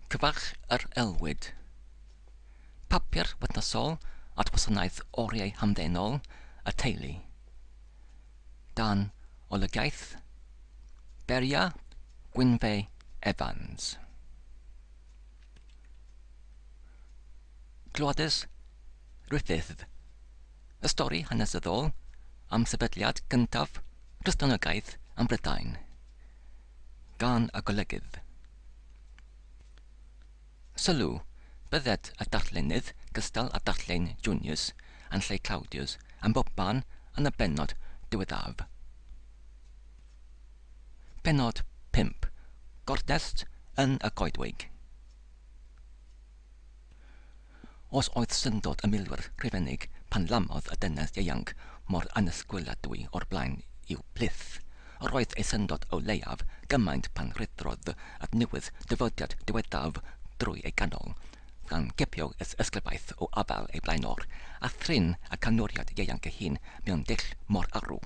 Cyfarch yr Aelwyd. Papur wythnosol at wasanaeth oriau hamddenol y teulu. Dan olygiaeth Beria Gwynfe Evans. Gwladys Ruffydd. Y stori hanesyddol am sefydliad gyntaf Cristnogaeth ym Mhrydain. Gan y golygydd. Sylw, Bydded y darllenydd gystal â darllen Junius yn lle Claudius ym mhobman yn y bennod diwethaf. Pennod 5, Gornest yn y Goedwig. Os oedd syndod y milwyr Rhufeinig pan lamodd y dynes ieuanc mor annisgwyladwy o'r blaen i'w plith, yr oedd ei syndod o leiaf gymaint pan ruthrodd at newydd dyfodiad diweddaf drwy ei ganol, gan gipio ysglyfaeth o afael ei blaenor, a thrin y canwriad ieuanc ei hun mewn dull mor arw.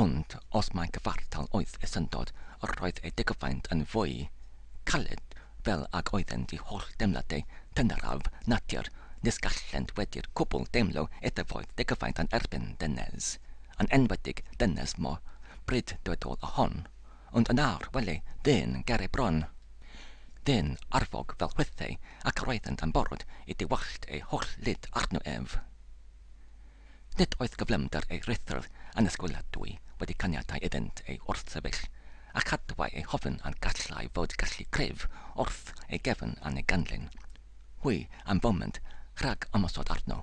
Ond os mai cyfartal oedd y syndod, yr oedd ei digyfaint yn fwy caled, fel ag oeddent i holl deimladau tyneraf natur, nis gallent wedi'r cwbl deimlo edryfoedd digyfaint yn erbyn dynes, yn enwedig dynes mor bryd-dywedol â hon. Ond yn awr, wele, ddyn ger ei bron, ddyn arfog fel hwythau, ac yr oeddent yn barod i dywallt eu holl lid arno ef. Nid oedd cyflymder ei ruthr annisgwyladwy wedi caniatau iddynt ei wrthsefyll, a chadwai ei hofn a'n gallai fod gallu cryf wrth ei gefn a'n ei ganlyn hwy am foment rhag ymosod arno.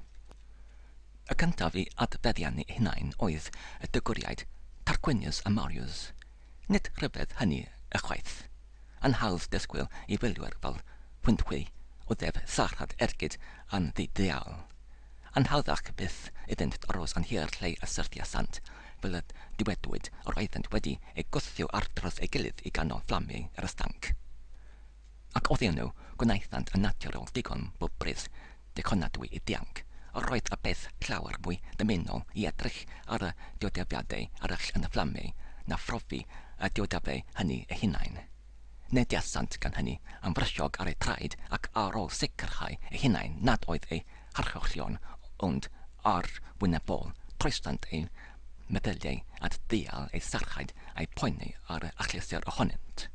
Y cyntaf i adfeddiannu eu hunain oedd y dygwriaid Tarquinius a Marius. Nid rhyfedd hynny ychwaith. Anhawdd disgwyl i wylwyr fel hwynt-hwy oddef sarhad ergyd anddiddeal. Anhawddach byth iddynt aros yn hir lle y syrthiasant, fel y dywedwyd yr oeddent wedi eu gwthio ar dros ei gilydd i ganol fflamiau yr ysdanc. Ac oddi yno gwnaethant yn naturiol digon bob brys dichonadwy i ddianc. Yr oedd y peth llawer mwy dymunol i edrych ar y dioddefiadau arall yn y fflamiau na phrofi y dioddefau hynny eu hunain. Neidiasant gan hynny yn frysiog ar eu traed ac ar ôl sicrhau eu hunain nad oedd eu harchollion ond arwynebol, troesant eu meddyliau at ddial eu sarhaid a'u poeni ar y achlysur ohonynt.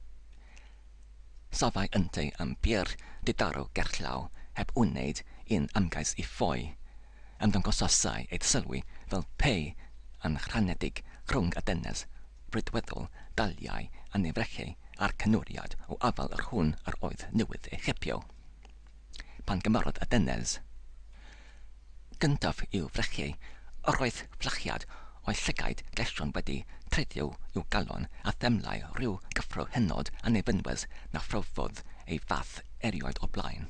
Safai yntau yn bur didaro gerllaw heb wneud un ymgais i ffoi. Ymddangosasai ei sylwi fel pe yn rhanedig rhwng y dynes brydweddol daliai yn ei frechu a'r cynnwriad o afael yr hwn yr oedd newydd ei chipio. Pan gymerodd y dynes gyntaf i'w frechu, yr oedd fflachiad o'i llygaid gleision wedi treiddio i'w galon, a theimlai rhyw gyffro hynod yn ei fynwes na phrofodd ei fath erioed o'r blaen.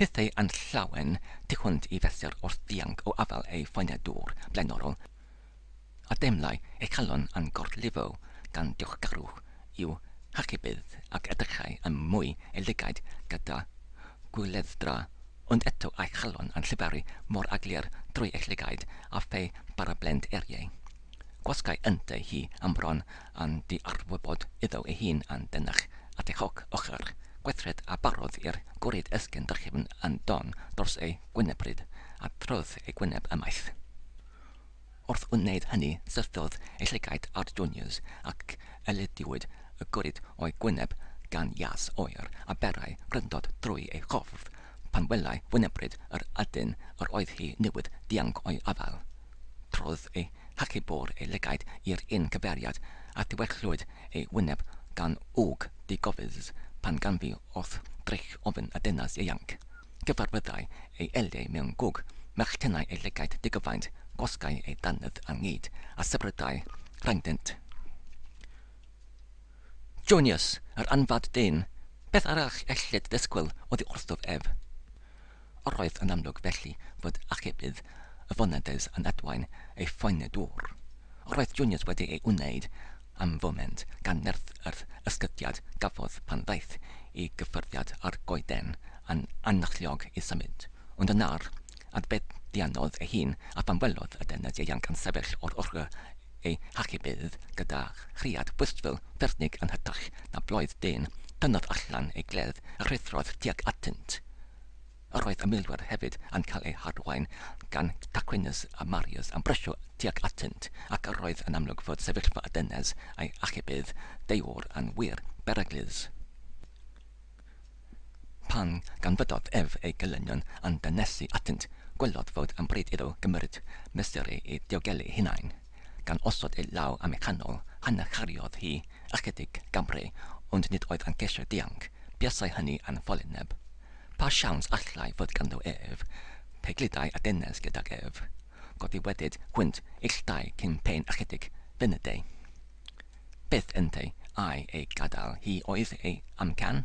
Hithau yn llawen tu hwnt i fesur wrth ddianc o afael ei phoenedwr blaenorol, A deimlai ei chalon yn gorlifo gan diolchgarwch i'w hachubydd ac edrychai yn mwy ei lygaid gyda gwyleddra, ond eto a'i chalon yn llefaru mor aglur drwy ei llygaid a phe barablent eiriau. Gwasgai yntau hi ymron yn ddiarwybod iddo ei hun yn denach at ei hoc ochr, gweithred a barodd i'r gwrid esgyn drachefn yn don dros ei gwynebryd, a trodd ei gwyneb ymaith. Wrth wneud hynny, syrthiodd ei llygaid ar Junius, ac erlidiwyd y gwrid o'i gwyneb gan ias oer a berai gryndod drwy ei chorff pan welai wynebryd yr adyn yr oedd hi newydd dianc o'i afael. Trodd ei hachubwr ei lygaid i'r un cyfeiriad, a thywellwyd ei wyneb gan wg digofus pan ganfu wrth drych ofn y dynes ieuanc. Cyfarfyddai ei eliau mewn gwg, melltenai ei lygaid digyfaint, gwasgai ei dannedd ynghyd, a sibrydai rhyngddynt. Junius, yr anfad dyn! Beth arall ellid ddisgwyl oddi wrthof ef? Yr oedd yn amlwg felly fod achubydd y foneddes yn adwaen ei phoenau dŵr. Yr oedd Junius wedi ei wneud am foment gan nerth yr ysgytiad gafodd pan ddaeth i gyffyrddiad â'r goeden yn analluog i symud. Ond yna'r adfeddiannodd ei hun, a phan welodd y dynes ieuanc yn sefyll o'r ochr ei hachubydd gyda chriad bwystfil ffyrnig yn hytrach na bloedd dyn, Tynnodd allan ei gledd a rhuthrodd tuag atynt. Yr oedd y milwyr hefyd yn cael eu harwain gan Tarquinius a Marius yn brysio tuag atynt, ac yr oedd yn amlwg fod sefyllfa y dynes a'i achubydd deuwr yn wir beryglus. Pan ganfyddodd ef ei gelynion yn dynesu atynt, gwelodd fod yn bryd iddo gymryd mesurau i ddiogelu ei hunain. Gan osod ei law am ei chanol, hanner chariodd hi ychydig gamre, ond nid oedd yn ceisio dianc, buasai hynny yn ffolineb. Pa siawns allai fod ganddo ef, pe gludai y dynes gydag ef? Goddiweddid hwynt ill dau cyn pen ychydig funudau. Beth ynte ai ei gadael hi oedd ei amcan?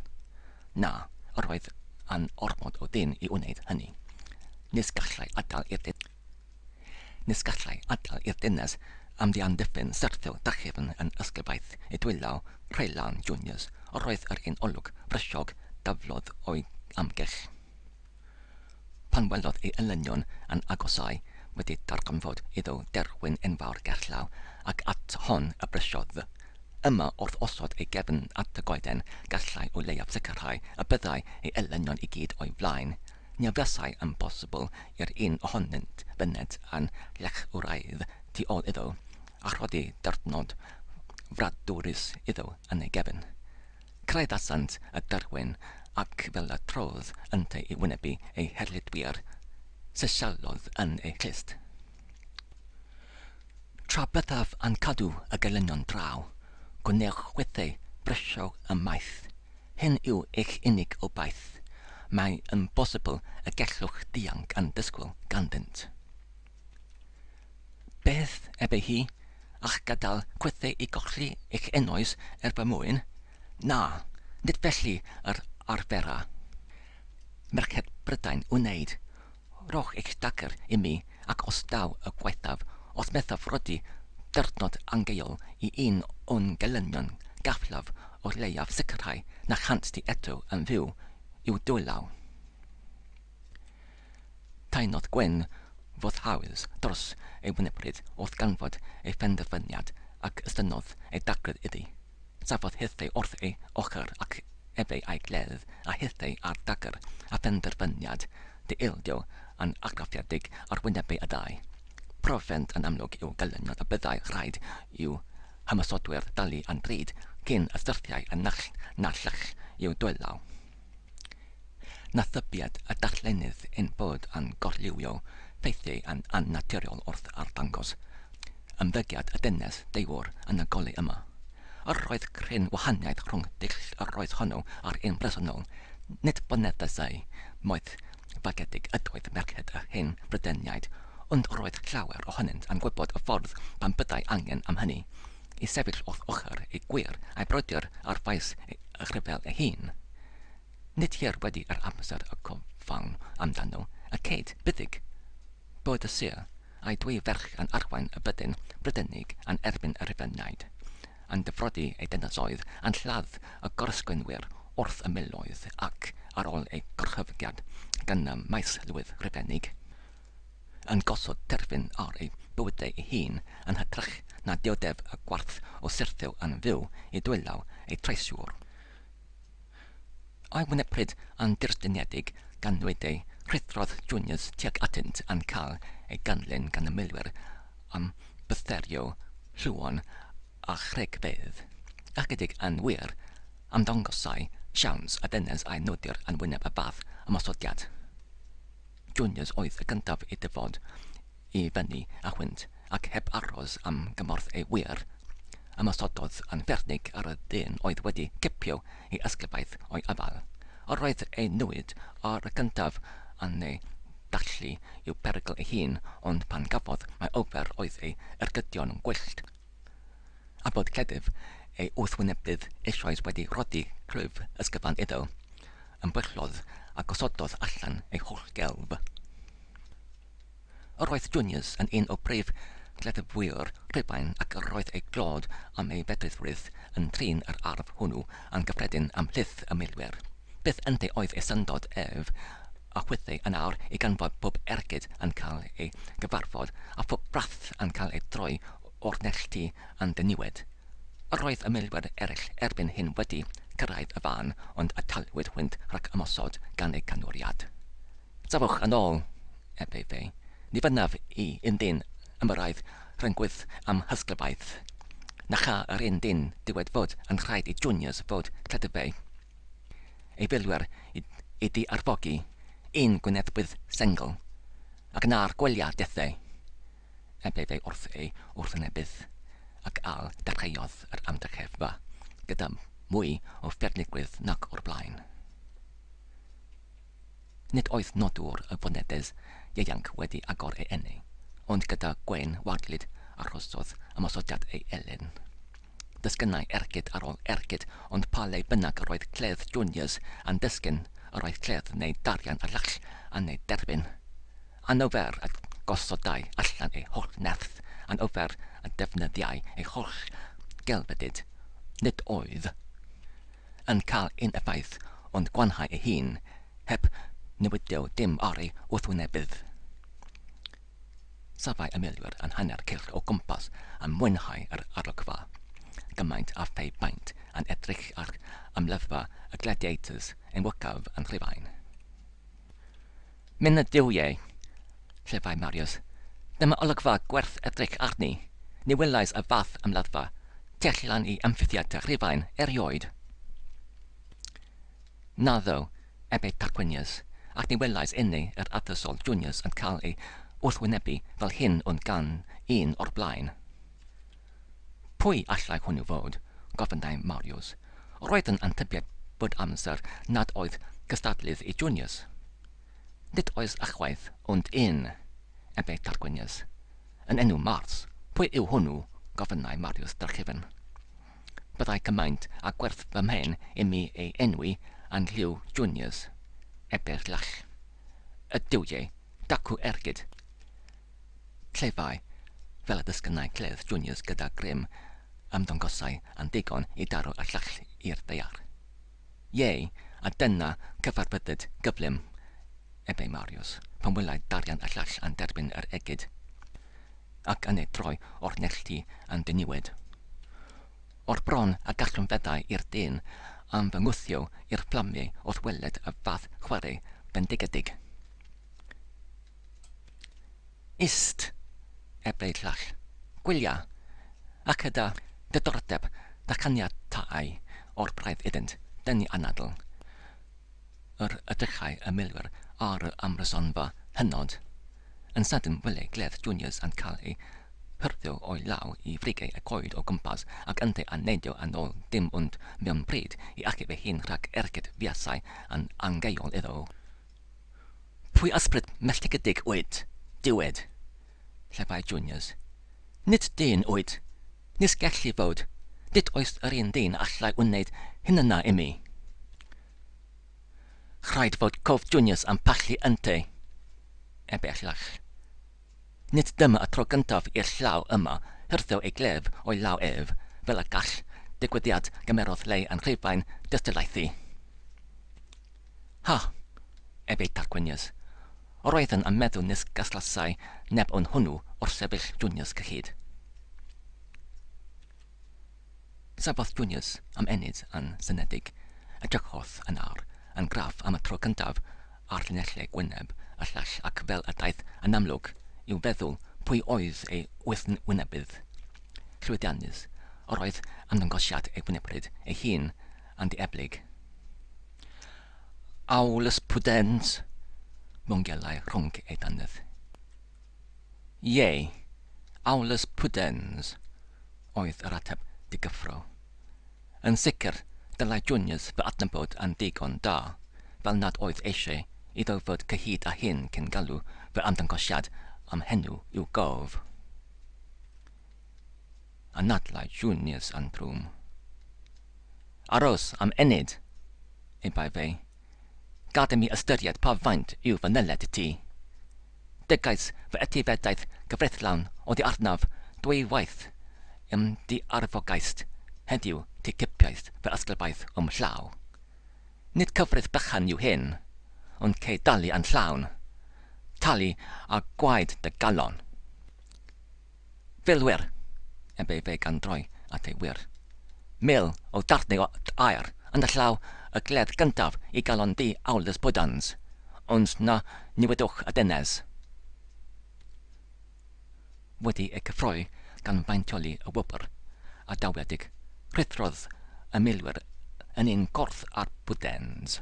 Na, yr oedd yn ormod o ddyn i wneud hynny. Nis gallai adael i'r Nis gallai adael i'r dynes amddiamddiffyn syrthio drachefn yn ysglyfaeth ei dwylaw creulon Junius, yr oedd yr un olwg frysiog daflodd o'i amgylch. Pan welodd ei elynion yn agosáu, wedi darganfod iddo derwyn enfawr gerllaw, ac at hon y brysiodd. Yma, wrth osod ei gefn at y goeden, gallai o leiaf sicrhau y byddai ei elynion i gyd o'i flaen. Ni fuasai yn bosibl i'r un ohonynt fyned yn llechwraidd tu ôl iddo, a rhoddi dyrnod fradwrus iddo yn ei gefn. Cyrhaeddasant y derwyn, ac fel y trodd yntau i wynebu ei herlidwyr, sisialodd yn ei chlust. Tra byddaf yn cadw y gelynion draw, gwnewch chwithau brysio ymaith. Hyn yw eich unig obaith. Mae yn bosibl y gellwch ddianc yn disgwyl ganddynt. Beth, ebe hi, a'ch gadael chwithau i golli eich enoes er fy mwyn? Na, nid felly yr arfera. Merched Brydain wneud. Rhowch eich dagr i mi, ac os daw y gwaethaf, os methaf rodi diwrnod angeuol i un o'n gelynion, gallaf o leiaf sicrhau na chant ti eto yn fyw i'w dwylaw. Taenodd Gwen foddhaus dros ei wynepryd wrth ganfod ei phenderfyniad, ac estynnodd ei dagr iddi. Safodd hithau wrth ei ochr ac efe a'i gledd, a hithau â'r dagr a phenderfyniad di-ildio yn argraffiedig ar wynebau y ddau. Profent yn amlwg i'w gelynion y byddai rhaid i'w hymosodwyr dalu yn ddrud cyn y syrthiai y naill na'r llall i'w dwylaw. Na thybied y darllenydd ein bod yn gorliwio ffeithiau yn annaturiol wrth arddangos ymddygiad y dynes deuwr yn y golau yma. Yr oedd cryn wahaniaeth rhwng dull yr oes honno a'r un bresennol, nid boneddasau moeth fagedig ydoedd merched yr hen Brydeniaid, ond yr oedd llawer ohonynt yn gwybod y ffordd pan byddai angen am hynny, i sefyll wrth ochr ei gwŷr a'i brodyr ar faes y rhyfel ei hun. Nid hir wedi yr amser y cofawn amdano, y ceid Buddug, Boed y sir, a'i dwy ferch yn arwain y fyddin Brydeinig yn erbyn y Rhufeiniaid, yn difrodi ei dinasoedd, yn lladd y goresgynwyr wrth y miloedd ac, ar ôl eu gorchfygiad gan y maeslywydd Rhufeinig, yn gosod terfyn ar ei bywydau ei hun yn hytrach na dioddef y gwarth o syrthio yn fyw i dwylaw eu treisiwr. A'i wynepryd yn dirdyniedig gan nwydau, rhuthrodd Junius tuag atynt yn cael ei ganlyn gan y milwyr am bytherio llwon a chregfeydd. Ychydig yn wir, ymddangosai siawns y ddynes a'i nodir yn wyneb y fath ymosodiad. Junius oedd y cyntaf i ddyfod i fyny â hwynt, ac heb aros am gymorth ei ŵyr, ymosododd yn ffyrnig ar y dyn oedd wedi cipio ei ysglyfaeth o'i afael. Yr oedd ei nwyd ar y cyntaf yn ei dallu i'w perygl ei hun, ond pan gafodd mai ofer oedd ei ergydion gwyllt, a bod cleddyf ei wrthwynebydd eisoes wedi rhoddi clwyf ysgyfan iddo, ymbwyllodd a gosododd allan ei holl gelf. Yr oedd Junius yn un o brif gleddyfwyr Rhufain ac yr oedd ei glod am ei fedrusrwydd yn trin yr arf hwnnw yn gyffredin ymhlith y milwyr. Beth ynte oedd ei syndod ef a hwythau yn awr i ganfod pob ergyd yn cael ei gyfarfod a phob brath yn cael ei droi o'r neilltu yn ddiniwed. Yr oedd y milwyr eraill erbyn hyn wedi cyrraedd y fan ond atalwyd hwynt rhag ymosod gan eu canwriad. Safwch yn ôl, ebe fe, ni fynnaf i un dyn ymyrraedd rhyngwyth a'm hysglyfaeth. Na cha yr un dyn dywed fod yn rhaid i Junius fod cleddyf ei filwyr i di arfogi un gwyneddbydd sengl, ac na'r gwylia dethe, ebe fe wrth ei wrthwynebydd, ac al dechreuodd yr amdrechfa gyda mwy o ffyrnigrwydd nag o'r blaen. Nid oedd nodwr y fonedes ieuanc wedi agor ei eni, ond gyda gwên waglyd arhosodd ymosodiad ei elyn. Disgynnai ergyd ar ôl ergyd, ond pa le bynnag yr oedd cledd Junius yn disgyn, yr oedd cledd neu darian y llall yn ei derbyn. Yn ofer y gosodai allan ei holl nerth, yn ofer y defnyddiai ei holl gelfyddyd, nid oedd yn cael un effaith ond gwanhau ei hun, heb newidio dim ar ei wrthwynebydd. Safai y milwyr yn hanner cylch o gwmpas yn mwynhau yr arolygfa, gymaint â phe baent yn edrych ar ymladdfa y gladiators enwocaf yn Rhufain. Myn y duwiau! llefai Marius. Dyma olygfa gwerth edrych arni! Ni welais y fath ymladdfa tu allan i amffitheatr Rhufain erioed! Naddo, ebe Tarquinius, ac ni welais inni yr addysol Junius yn cael ei wrthwynebu fel hyn ond gan un o'r blaen. Pwy allai hwnnw fod? gofynnai Marius. Roedd yn antybied bod amser nad oedd cystadlydd i Junius. Nid oes ychwaith ond un, ebe Tarquinius. Yn enw Mars, pwy yw hwnnw? gofynnai Marius drachefn. Byddai cymaint â gwerth fy mhen imi ei enwi yn Lliw Junius, ebe'r llall. Y duwiau, dacw ergyd! Llefai, fel y disgynnai cledd Junius gyda grym ymddangosai yn ddigon i daro y llall i'r ddaear. Ie, a dyna cyfarfyddyd gyflym, ebe Marius, pan welai darian y llall yn derbyn yr egyd. ac yn ei droi o'r neilltu yn ddiniwed. O'r bron a gallwn feddai i'r dyn am fy ngwthio i'r fflamiau wrth weled y fath chwarae bendigedig. Ist! ebe'r llall. Gwylia! Ac gyda diddordeb na chaniatâi o'r braidd iddynt dynnu anadl. Yr edrychai y milwyr ar yr amrysonfa hynod. Yn sydyn wele Gledd Junius yn cael ei hyrddio o'i law i frigau y coed o gwmpas ac yntau yn neidio yn ôl dim ond mewn pryd i achub ei hun rhag ergyd fuasai yn angeuol iddo. Pwy ysbryd melltigedig wyt, dywed? llefai Junius. Nid dyn wyt. Nis gelli fod. Nid oes yr un dyn allai wneud hyn yna imi. Rhaid fod cof Junius yn pallu ynte, ebe y llall. Nid dyma y tro gyntaf i'r llaw yma hyrddio ei glef o'i law ef, fel y gall digwyddiad gymerodd le yn Rhufain dystiolaethu. Ha! ebe Tarquinius. Yr oeddwn yn meddwl nis gallasai neb ond hwnnw wrthsefyll Junius cyhyd. Safodd Junius am ennyd yn synedig, edrychodd yn awr yn graff am y tro cyntaf ar llinellau gwyneb y llall ac fel y daeth yn amlwg i'w feddwl pwy oedd ei wrthwynebydd llwyddiannus, yr oedd ymddangosiad ei wynebryd ei hun yn ddieblyg. Aulus Pudens! Mwngelai rhwng ei dannedd. Ie, Aulus Pudens! oedd yr ateb digyffro. Yn sicr, dylai Junius fy adnabod yn ddigon da, fel nad oedd eisiau iddo fod cyhyd â hyn cyn galw fy ymddangosiad am henw i'w gof. Anadlai Junius yn drwm. Aros am ennyd, ebai fe. Gad i mi ystyried pa faint yw fy nyled i ti. Dygais fy etifeddaeth gyfreithlawn oddi arnaf ddwywaith i'm diarfogaist, heddiw ti cipiaist fy ysglyfaeth o'm llaw. Nid cyfrif bychan yw hyn, ond cei dalu yn llawn, talu â gwaed dy galon. Filwyr! ebe fe gan droi at ei wŷr. 1,000 o darnau o aur! Yn y llaw y gledd gyntaf i galon ddu Aulus Pudens, ond na niwedwch y dynes. Wedi eu cyffroi gan faintioli y wobr adawedig, rhuthrodd y milwyr yn un corff ar Pudens.